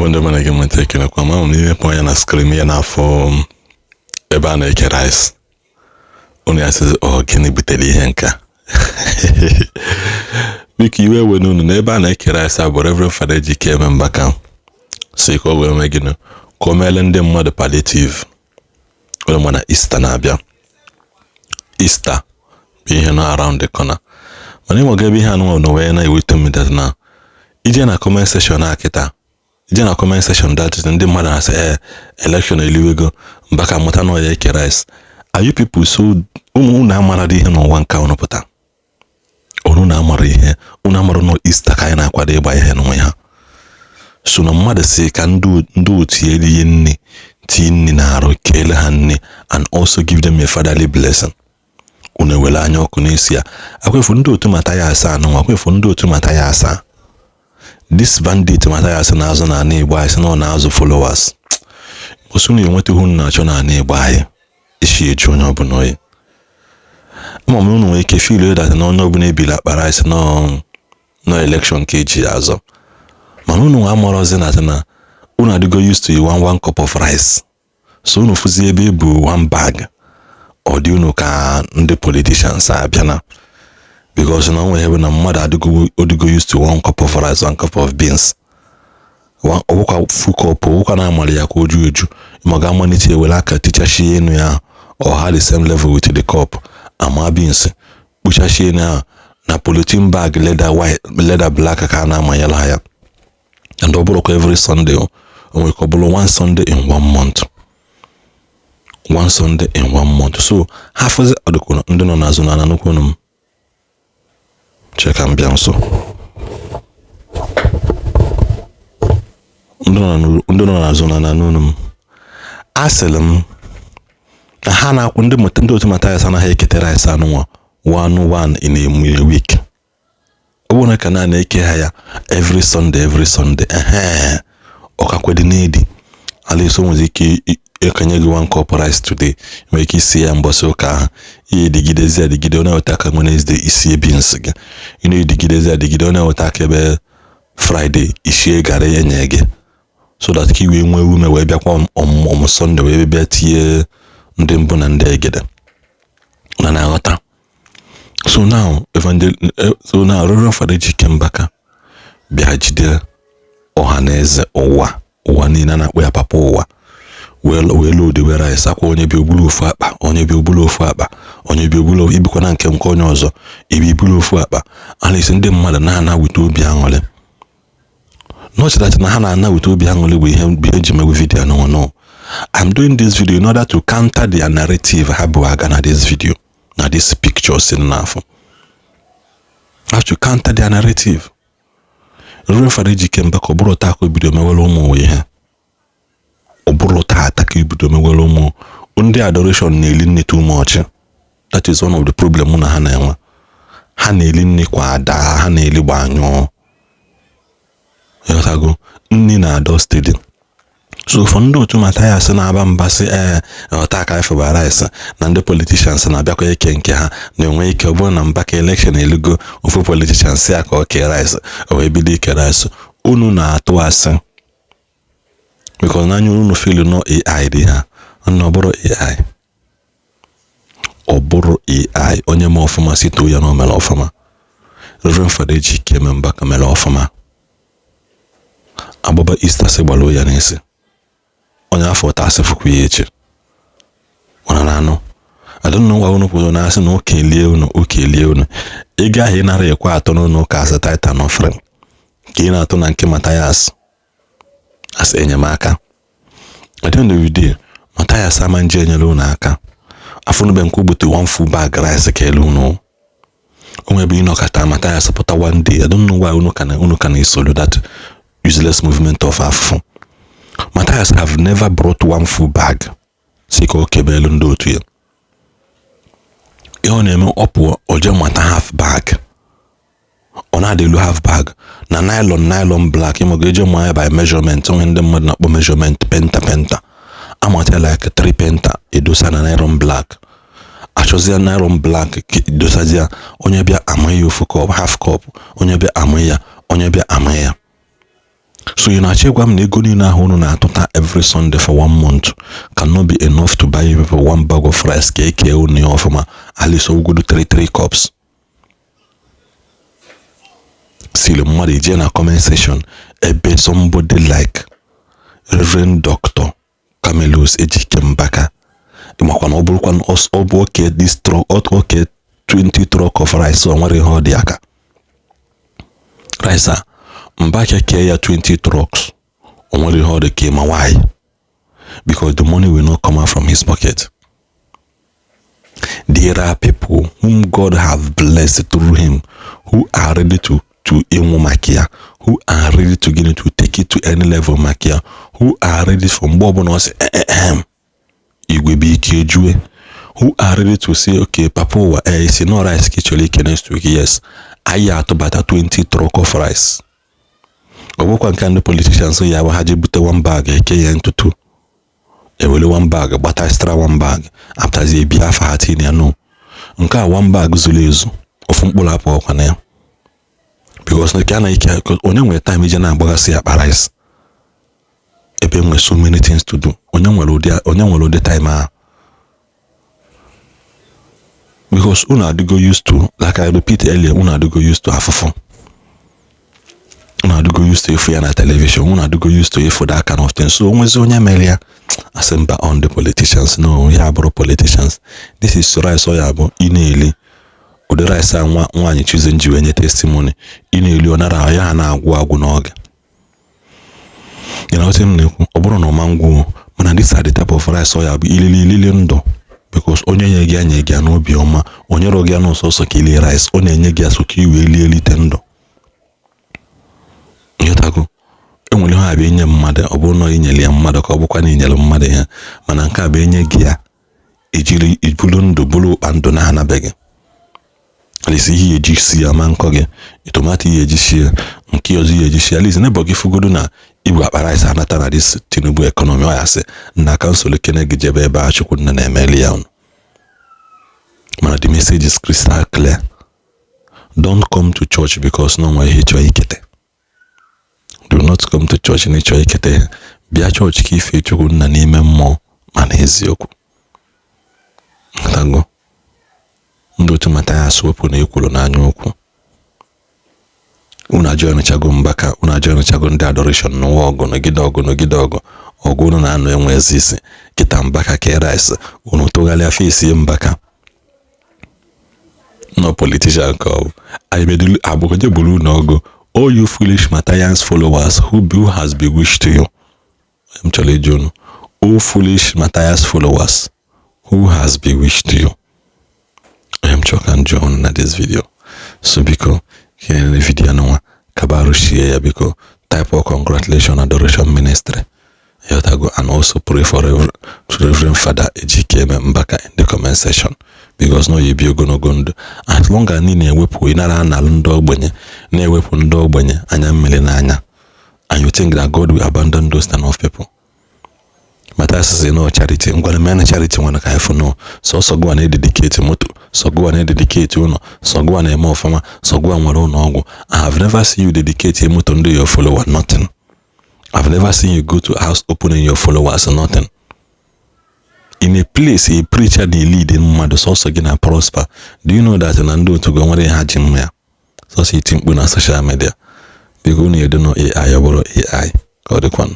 Igbo ndị mana gị nweta ekenekwa ma na imepe anya na screen ya na-afọ ebe a na-eke rice. Unu ya sịzi, ọ gịnị butere ihe nka? Biko iwe ewe n'unu na ebe a na-eke rice a bụ Reverend Fada Ejike Mbaka si ka o wee mee gịnị, ka o meele ndị mmadụ palliative. Ụlọ mana Easter na-abịa, Easter bụ ihe nọ around the corner. Mana ịnwego ebe ihe anụnwa na wee na-ewute m that na ije na comment section a kịta, ije na comment section that is, ndị mmadụ na-asị, ee, election eliwego, Mbaka mụta na ọya eke rice. Are you people so ụmụ unu amara ihe n'ụwa nke unu pụta? Unu na-amara ihe, unu amara nọ Easter ka anyị na-akwado ịgba ihe n'onwe ha. So na mmadụ si ka ndị otu ya erie nne, tinye nne na-arụ, keele ha nne and also give them a fatherly blessing. Unu ewere anya ọkụ n'isi ya. Akwefu ndị otu Mathias anụnwa, akwefu ndị otu Mathias a, this bandit Mathias na-azụ n'ala Igbo anyị, sị na ọ na-azụ followers. Osu na enweta ihu na-achọ n'ala Igbo anyị isi eju onye ọbụla oyi. Ama m unu nwere ike feel that na onye ọbụla ebili akpa rice nọ nọ election ka eji azọ, mana unu nwa amụrọzi na na unu adịgo used to one one cup of rice. So unu fụzi ebe ebu one bag, ọ dị unu ka ndị politicians abịana, because na onwe ebe na mmadụ adịgo odigo used to one cup of rice, one cup of beans, ọbụkwa full cup, ọbụkwa na amara ya ka o ju eju, ma ọ ga-amalite ewere aka tichashie enu ya, ọ ha the same level with the cup, ama beans kpuchashie enu ahụ na polythene bag, leather white, leather black ka a na-amanyela ha ya. And ọ bụrụkwa every Sunday, o nwere ka ọ bụrụ one Sunday in one month, one Sunday in one month. So ha fụzi ọdịkwa ndị nọ n'azụ na nnukwu m chee ka m bịa nso. Ndị nọ n'azụ na n'onu m, asịrị m na ha na-akwụ ndị ndị otu Mathias anaghị ekete rice anụnwa one one in a week. Ọ bụrụ na ka na na-eke ha ya every Sunday, every Sunday, ehe, ọkakwedị n'edi alaeso nwere ike ekenye gị one cup rice today, nwere ike isi ya mbọsị ụka ahụ, ihe edigidezi adịgide, ọ na-eweta aka Wednesday isie beans gị, ị na-edigidezi adịgide, ọ na-eweta aka ebe Friday isie garị enye gị, so that ka i wee nwee ume wee bịakwa ọmụmụ Sunday wee bịa tinye ndị mbụ na ndị egede na na-aghọta. So now evangel so now Reverend Fada Ejike Mbaka bịa jide ọha na eze ụwa, ụwa niile a na-akpọ ya papa ụwa, wee load wee rice akwa. Onye bịa obulu ofu akpa, onye bịa obulu ofu akpa, onye bịa obulu, ibikwa na nke nke onye ọzọ ibi ibulu ofu akpa. Alaesi ndị mmadụ na-ana wute obi aṅụrị, not that na ha na-ana wute obi aṅụrị bụ ihe bụ ihe eji mewe video. No, no, I'm doing this video in order to counter their narrative ha bụ aga na this video na this picture si n'afọ. I have to counter their narrative. Reverend Fada Ejike Mbaka, ọ bụrụ taa ka o bido mewere ụmụ ihe, ọ bụrụ taata ka ebido mewere ụmụ ndị adoration na-eli nne too much. That is one of the problem mụ na ha na-enwe. Ha na-eli nne kwa ada, ha na-eli gbanyụọ, ịghọtago, nne na-adọ steady. So for ndị otu Mathias na-aba mba sị, ee, ọta ka ifeba rice na ndị politicians na-abịakwa eke nke ha na-enwe ike, ọ bụrụ na Mbaka election elugo, ofu politicians ya ka ọ kee rice, o wee bido ike rice. Unu na-atụ asị because n'anya unu feel no AI dị ha nna. Ọ bụrụ AI, ọ bụrụ AI, onye ma ọfụma si too ya na o mere ọfụma. Reverend Fada Ejike Mbaka mere ọfụma. Agbaba Easter sị gbalụ ya n'isi, onye afọ taa asị fụkwa ya echi. Mana na anụ adịnụ ngwa unu kwuru na asị na ụka elie unu, ụka elie unu. Ego ahụ ị nara ekwe atọ n'ụlọ ụka asị tithe and offering ka ị na-atụ na nke Mathias as enyemaka. At the end of the day, Mathias ama nje enyere unu aka. Afụnube nke ugbute one full bag rice ka elu unu onwe ebe ịnọkọta Mathias pụta one day. I don't know why unu ka na-esolo that useless movement of afụfụ. Mathias have never brought one full bag si ka o kebe elu ndị otu ya. Ihe ọ na-eme, ọ pụọ, o jee mata half bag, ọ na-adịlu half bag na nylon, nylon black, ịma ga eje mụọ ya by measurement. Onwe ndị mmadụ na-akpọ measurement penta penta, amata like 3 penta edosa na nylon black, achọzie nylon black dosazie, onye bịa ama ya ofu cup, half cup, onye bịa ama ya, onye bịa ama ya. So ị na-achọ ịgwa m na ego niile ahụ unu na-atụta every Sunday for one month cannot be enough to buy you people one bag of rice ka eke unu ya ọfụma, at least ogodo 3 cups? Still, mmadụ ije na comment section ebe somebody like Reverend Dr. Camillus Ejike Mbaka, makwa na ọ bụrụkwa ọ bụ oke this truck, oke 20 truck of rice, o nwere ihe ọ dị aka rice a Mbaka kee ya 20 trucks, o nwere ihe ọ dị ka ịma. Why? Because the money will not come out from his pocket. There are people whom God have blessed through him who are ready to ịnwụ maka ya, who are ready to get to take it to any level maka ya, who are ready for mgbe ọbụla ọ sị ehem igwe bụ ike ejue, who are ready to say, "Okay, papa ụwa, eh, si no rice ka ị chọrọ ike next week, yes, anyị atụbata 20 truck of rice." Ọ bụkwa nke ndị politicians ya bụ ha ji bute one bag, eke ya ntutu, ewere one bag gbata extra one bag, apụtazie ebi afa ha tinye ya. No, nke a one bag zuru ezu, ofu mkpụrụ apụ ọkwa na ya, because nke a na ike onye nwere time ije na-agbagasị akpa rice ebe nwere so many things to do. Onye nwere ụdị time ahụ? Because unu adịgo used to, like I repeat earlier, unu adịgo used to afụfụ, unu adịgo used to ịfụ ya na television, unu adịgo used to ịfụ that kind of thing. So onwezi onye mere ya, asị mba, on the politicians. No, ya abụrụ politicians. This is rice ọ ya bụ ị na-eli ụdị rice a nwa nwaanyị Chize ji wee nye testimony. Ị na-eli, ọ nara ya ha na-agwụ agwụ n'oge. Ị na-aghọta m na-ekwu? Ọ bụrụ na ọma ngwụ, mana this are the type of rice ọ ya bụ ilili ilili ndụ, because onye nye gị anya gị ya n'obi ọma, onye rọ gị ya n'ụsọsọ ka ilie rice, ọ na-enye gị asụ ka i wee lie elite ndụ. Ịghọtago? Enwere ihe abịa enye mmadụ, ọ bụrụ na inyere ya mmadụ ka ọ bụkwa na inyere mmadụ ya, mana nke a bụ enye gị ya, ejiri ibulu ndụ bụrụ ụkpa ndụ na-anabeghị alisi ihe eji si ya ma nkọ gị tomato, ihe eji sie nke ọzọ, ihe eji sie alisi nebo gị fugodo na igwe akpa rice anata na this Tinubu economy. Ọ ya sị na council kene gị jebe ebe a, Chukwu nna na-emeli ya unu. Mana the message is crystal clear: don't come to church because no nwere ihe ịchọ ikete. Do not come to church na ịchọ ikete. Bịa chọọchị ka ife Chukwu nna n'ime mmụọ ma na eziokwu. Tago ndị otu Mathias wepụ na ekwuru n'anya okwu unu ajoinchago Mbaka, unu ajoinchago ndị adoration n'ụwa ọgụ nọgide ọgụ nọgide ọgụ ọgụ unu na-anọ enwe ezi isi kịta. Mbaka kee rice, unu tụgharịa face Mbaka no politician ka ọ bụ anyị agbụgode buru unu ọgụ. All you foolish Matthias followers, who has bewitched you? M chọrọ ịjụ unu, all foolish Matthias followers, who has bewitched you? M chọrọ ka m jụọ unu na this video. So biko, kenere video nwa kabaru share ya. Biko, type of congratulation, Adoration Ministry Yotago, and also pray for Reverend Father Ejikeme Mbaka in the comment section, because no ebi ogologo ndụ. As long as ị na-ewepụ, ị nara analụ ndị ogbenye, na-ewepụ ndị ogbenye anya mmiri n'anya, and you think that God will abandon those kind of people? Matthias sị no charity, ngwana mee na charity nwana ka anyị no sọsọ gụwa na-ededicate moto, sọ gụwa na-ededicate ụlọ, sọ gụwa na-eme ọfụma, sọ gụwa nwere ụlọ ọgwụ. I have never seen you dedicate a moto ndị your follower, nothing. I've never seen you go to house opening your followers, nothing. In a place a preacher na-lead mmadụ, sọsọ gị na prosper. Do you know that na ndị otu gị nwere ha ji mma ya sọsọ iti mkpu na social media? Biko, unu edo no AI, ọ bụrụ AI ka ọ dịkwanụ.